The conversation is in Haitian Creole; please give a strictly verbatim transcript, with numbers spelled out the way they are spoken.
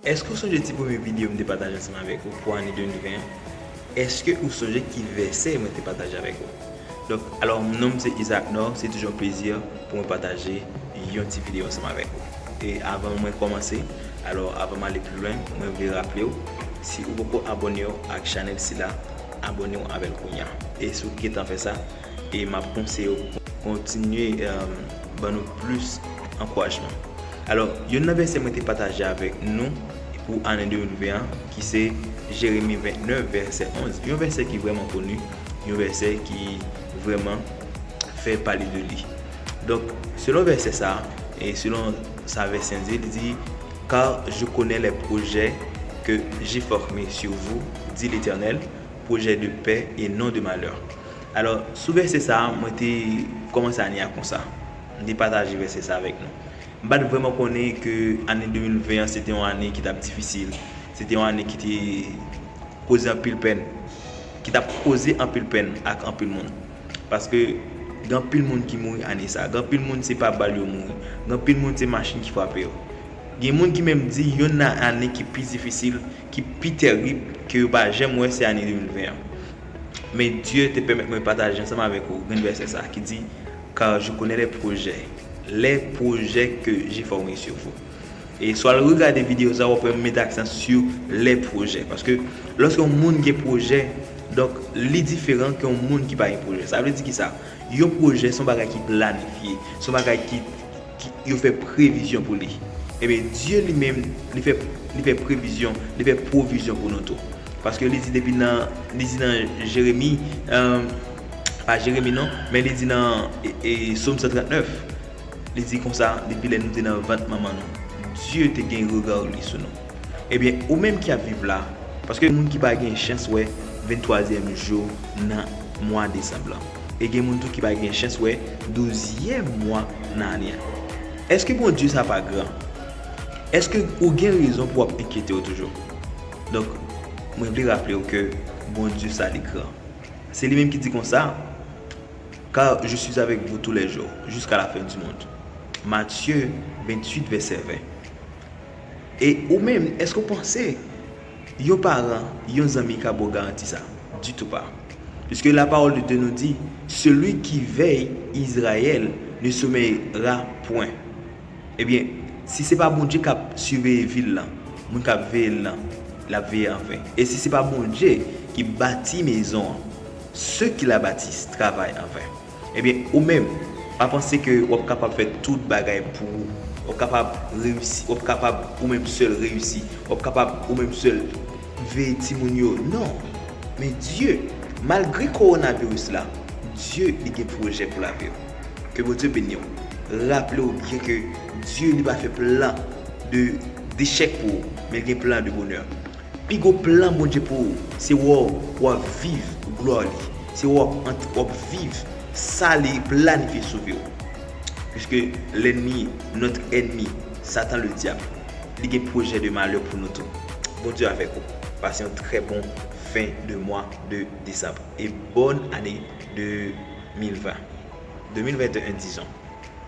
Èske w sonje ti premye videyo m te pataje ansanm avèk ou pou ane de mil ven an? Èske ou sonje ki vèsè mwen te pataje avèk ou? Donk, alò, non m se Isaac Nord, se toujou yon plezi pou mwen pataje yon ti videyo ansanm avèk ou. E avan mwen kòmanse, alò, avan m ale pi lwen, mwen vle raple w, si ou poko abòne w ak chanèl sila, abòne w avè l kounye a. E si w gentan fè sa, e m ap konseye w kontinye, um, ban nou plis ankourajman. Alò, youn nan vèsè mwen te pataje avèk nou pou ane de mil ven an, ki se Jeremi vennèf, vèsè onz. Yon vèsè ki vrèman koni, yon vèsè ki vrèman fè pale de li. Donk, selon vèsè sa, e selon sa vèsè di, li di, Car je connais les projets que j'ai formés sur vous, dit l'Éternel, projets de paix et non de malheur. Alò, sou vèsè sa a, mwen te kòmanse ane a konsa. M te pataje vèsè sa avèk nou. M pa t vrèman konnen ke ane de mil ven an, se te yon ane ki t ap difisil. Se te yon ane ki te koze anpil pèn. Ki t ap koze anpil pèn ak anpil moun. Paske gen anpil moun ki mouri ane sa. Gen anpil moun se pa bal yo mouri. Gen anpil moun se machin ki frape yo. Gen moun ki menm di youn nan ane ki pi difisil, ki pi tèrib, ke yo pa janm wè, se ane de mil ven an. Men Dye te pèmèt mwen pataje ansanm avèk ou grenn vèsè sa ki di, Car je connais les projets, les projets que j'ai formés sur vous. E si w al regade videyo sa, w ap wè m mete aksan sou les projets. Paske lòske yon moun gen pwojè, donk, li diferan ke yon moun ki pa gen pwojè. Sa vle di ki sa? Yon pwojè se yon bagay ki planifye, se yon bagay ki, ki yo fè previzyon pou li. Ebyen, Dye li menm, li fè, li fè previzyon, li fè pwovizyon pou nou tou. Paske li di depi nan, li di nan Jeremi, um, pa Jeremi non, men li di nan e, e, Sòm san trannèf, li di konsa, depi lè nou te nan vant manman nou, Dye te gen rega li sou nou. Ebyen, ou menm ki ap viv la, paske moun ki pa gen chans wè venntwazyèm jou nan mwa desanm lan. E gen moun tou ki pa gen chans wè douzyèm mwa nan ane a. Èske Bondye sa pa gran? Èske ou gen rezon pou w ap enkyete w toujou? Donk, mwen vle raple w ke Bondye sa li gran. Se li menm ki di konsa, Car je suis avec vous tous les jours, jusqu'à la fin du monde. Matye venntuit, vèsè ven. E ou menm, èske w panse yon paran, yon zanmi ka ba w garanti sa? Ditou pa. Puisque la parole de Dieu nous dit, Celui qui veille Israël ne sommeillera point. Ebyen, si se pa Bondye k ap siveye vil lan, moun k ap veye l lan, l ap veye anven. E si se pa Bondye ki bati mezon an, ceux qui la bâtissent travaillent en vain. Ebyen, ou menm, pa panse ke w ap kapab fè tout bagay pou ou. W ap kapab reyisi, w ap kapab ou menm sèl reyisi, w ap kapab ou menm sèl veye timoun yo. Non. Men Dye, malgre kowonaviris la, Dye li gen pwojè pou lavi w. Ke Bondye beni w. Raple w byen ke Dye li pa fè plan de, dechèk pou ou, men l gen plan de bonè. Pi gwo plan Bondye pou ou, se wè w w ap viv glwa li, se wè w ap ant-, w ap viv sa li planifye sou vi w. Puisque l'ennemi, notre ennemi, Satan le diable, li gen pwojè de malè pou nou tou. Bondye avèk ou. Pase yon trè bon fen de mwa de desanm. E bòn ane de mil ven. De mil venteyen, dizon.